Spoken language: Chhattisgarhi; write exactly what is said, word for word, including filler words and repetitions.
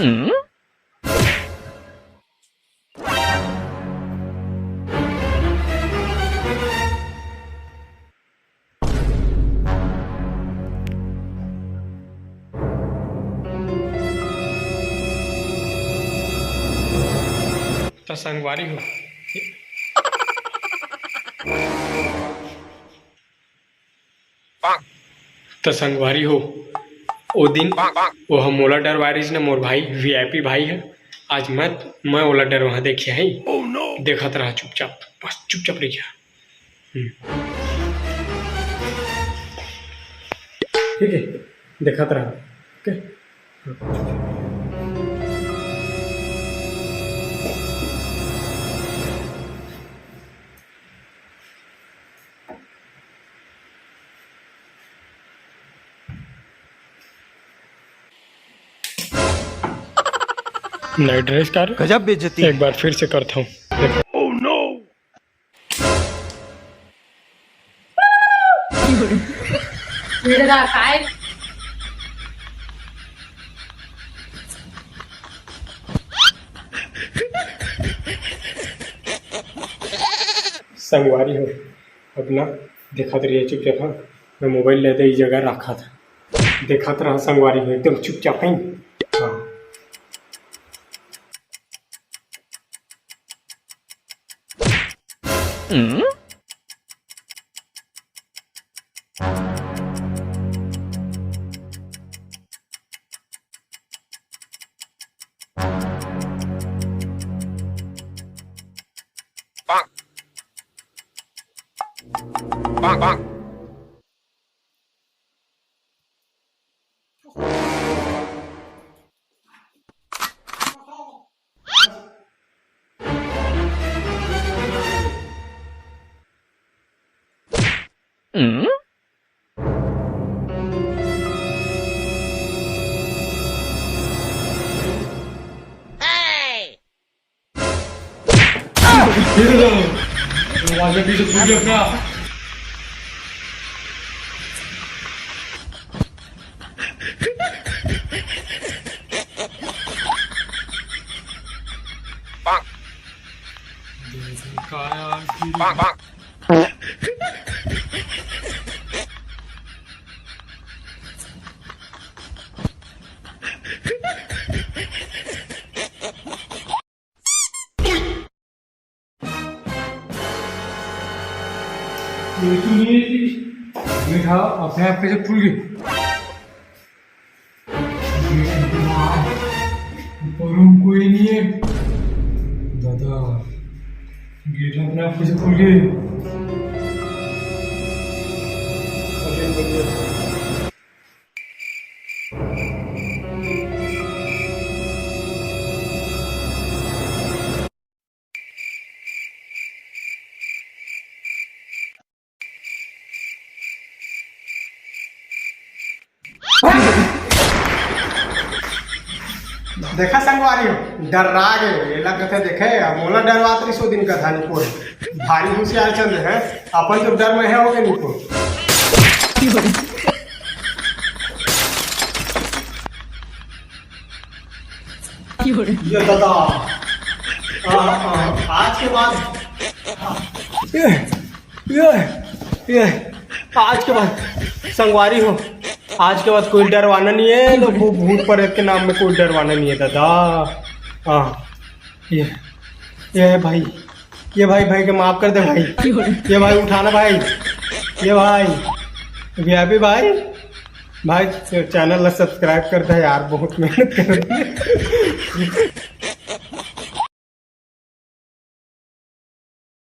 त संगवारी हो, त संगवारी हो, ओ दिन वो ह मोला डरवाय रिहिस न, मोर भाई, वीआईपी भाई ह। आज मैं, मैं ओला डरवा देखे हई। देखत रहा चुपचाप, बस चुपचाप रहिया। हम्म। ठीक है, देखत रहा। ओके। नाइट ड्रेस का रे? गजब बेइज्जती। एक बार फिर से करता हूँ। मेरे का काय? संगवारी हो, अपना देखत रहिए चुपचाप, हाँ। मैं मोबाइल ले दे, ई जगह रखा था, देखत रहा संगवारी हो, एकदम चुपचाप, हैं? हाँ। ये तो नहीं है कि गेट हा अपने आप कैसे खुल गई। ऊपर रूम कोई नहीं है। दादा, गेट अपने आप कैसे खुल गई? देखा संगवारी हो, डर्रा गे, एला कथे देखे, अब मोला डरवात रहिस ओ दिन कथा निपोर। भारी होशियार चंद है, अपन तो डर में है हो के निपोर। ये दादा, आ, आ, आज के बाद ये, ये, ये, आज के बाद संगवारी हो, आज के बाद कोई डरवाना नहीं है, तो वो भूत प्रेत के नाम में कोई डरवाना नहीं है दादा। हाँ, ये, ये है भाई, ये भाई, भाई के माफ कर दे भाई, ये भाई उठाना भाई, ये भाई, वीआईपी भाई, भाई चैनल ला सब्सक्राइब कर दे यार, बहुत मेहनत कर